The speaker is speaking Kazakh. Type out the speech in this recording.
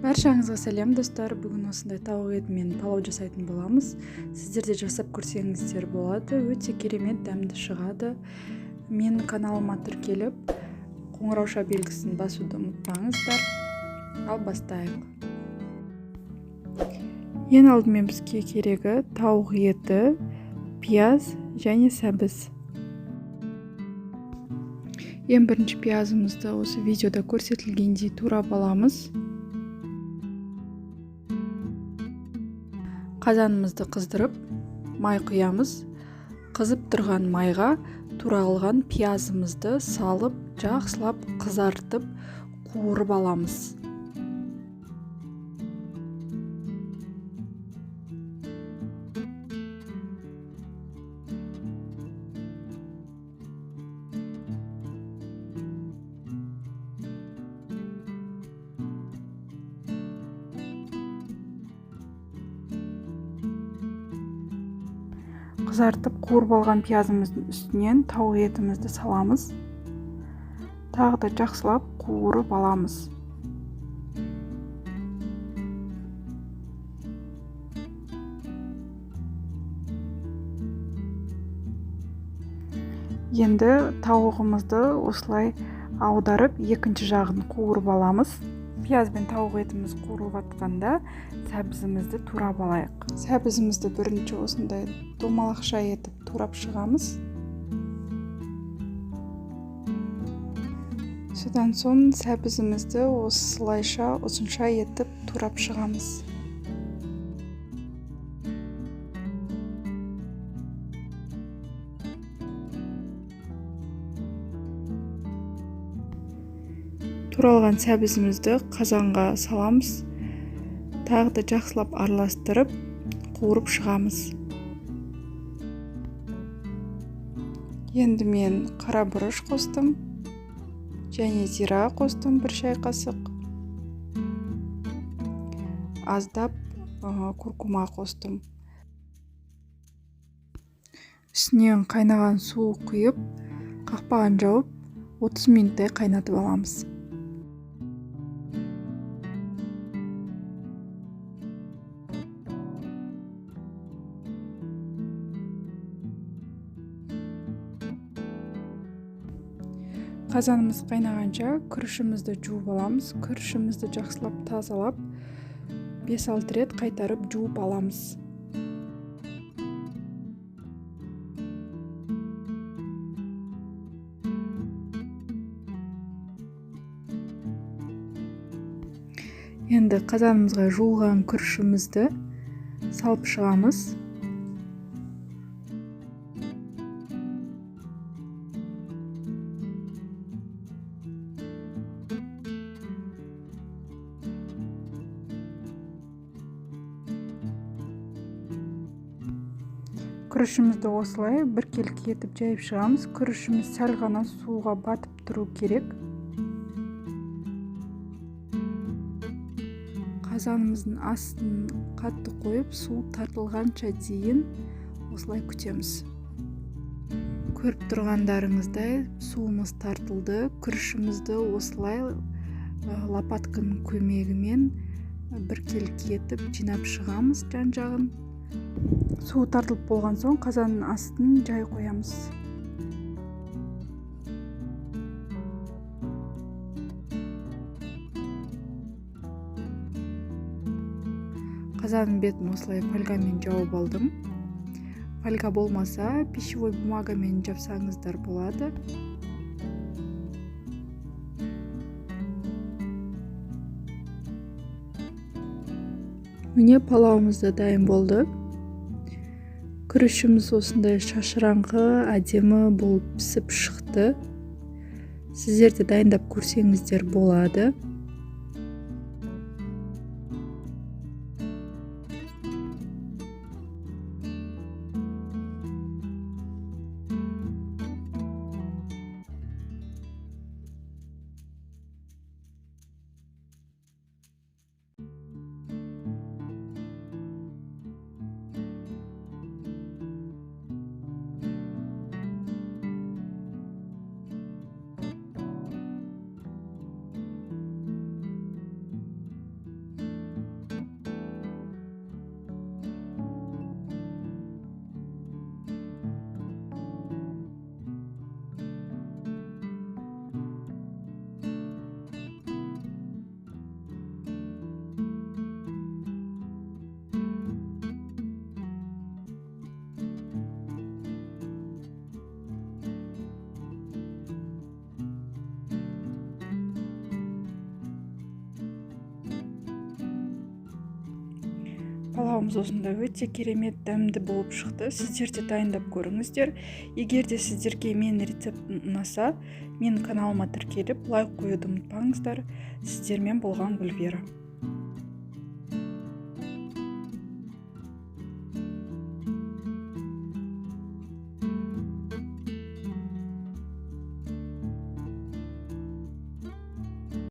Баршаңызға сәлем достар. Бүгін осындай тауық етімен палау жасайтын боламыз. Сіздер де жасап көрсеңіздер болады. Өте керемет дәмді шығады. Менің каналыма тіркеліп, қоңырауша белгісін басуды ұмытпаңыздар. Ал бастайық. Ең алдымен бізге керегі тауық еті, пияз және сәбіз. Ең бірінші пиязымызды осы видеода көрсетілгендей турап аламыз. Қазанымызды қыздырып, май құямыз. Қызып тұрған майға туралған пиязымызды салып, жақсылап қызартып, қуырып аламыз. Қызартып қуырып алған пиязымыздың үстінен тауық етімізді саламыз. Тағы да жақсылап қуырып аламыз. Енді тауығымызды осылай аударып, екінші жағын қуырып аламыз. Пияз бен тауық етіміз қуырылып жатқанда сәбізімізді турап алайық. Сәбізімізді бірінші осындай домалақша етіп турап шығамыз. Содан соң сәбізімізді осылайша ұзынша етіп турап шығамыз. Туралған сәбізімізді қазанға саламыз. Тағы да жақсылап араластырып, қуырып шығамыз. Енді мен қара бұрыш қостым және зира қостым бір шай қасық. Аздап куркума қостым. Үстінен қайнаған су құйып, қақпағын жауып, 30 минуттай қайнатып аламыз. Қазанымыз қайнағанша күрішімізді жуып аламыз. Күрішімізді жақсылап тазалап, 5-6 рет қайтарып жуып аламыз. Енді қазанымызға жуылған күрішімізді салып шығамыз. Күрішімізді осылай біркелкі етіп жайып шығамыз. Күрішіміз сәл ғана суға батып тұру керек. Қазанымыздың астын қатты қойып, су тартылғанша дейін осылай күтеміз. Көріп тұрғандарыңыздай суымыз тартылды. Күрішімізді осылай лопатканың көмегімен біркелкі етіп жинап шығамыз жан-жағын. Су тартылып болған соң қазанның астын жай қоямыз. Қазанның бетін осылай фольгамен жауып алдым. Фольга болмаса, пищевой бумагамен жапсаңыздар болады. Міне палауымыз да дайын болды. Күрішіміз осындай шашыраңқы, әдемі болып пісіп шықты. Сіздер де дайындап көрсеңіздер болады. Палауымыз осындай өте керемет дәмді болып шықты. Сіздер де дайындап көріңіздер. Егер де сіздерге менің рецептім ұнаса, менің каналыма тіркеліп, лайк қоюды ұмытпаңыздар. Сіздермен болған Гүлвира.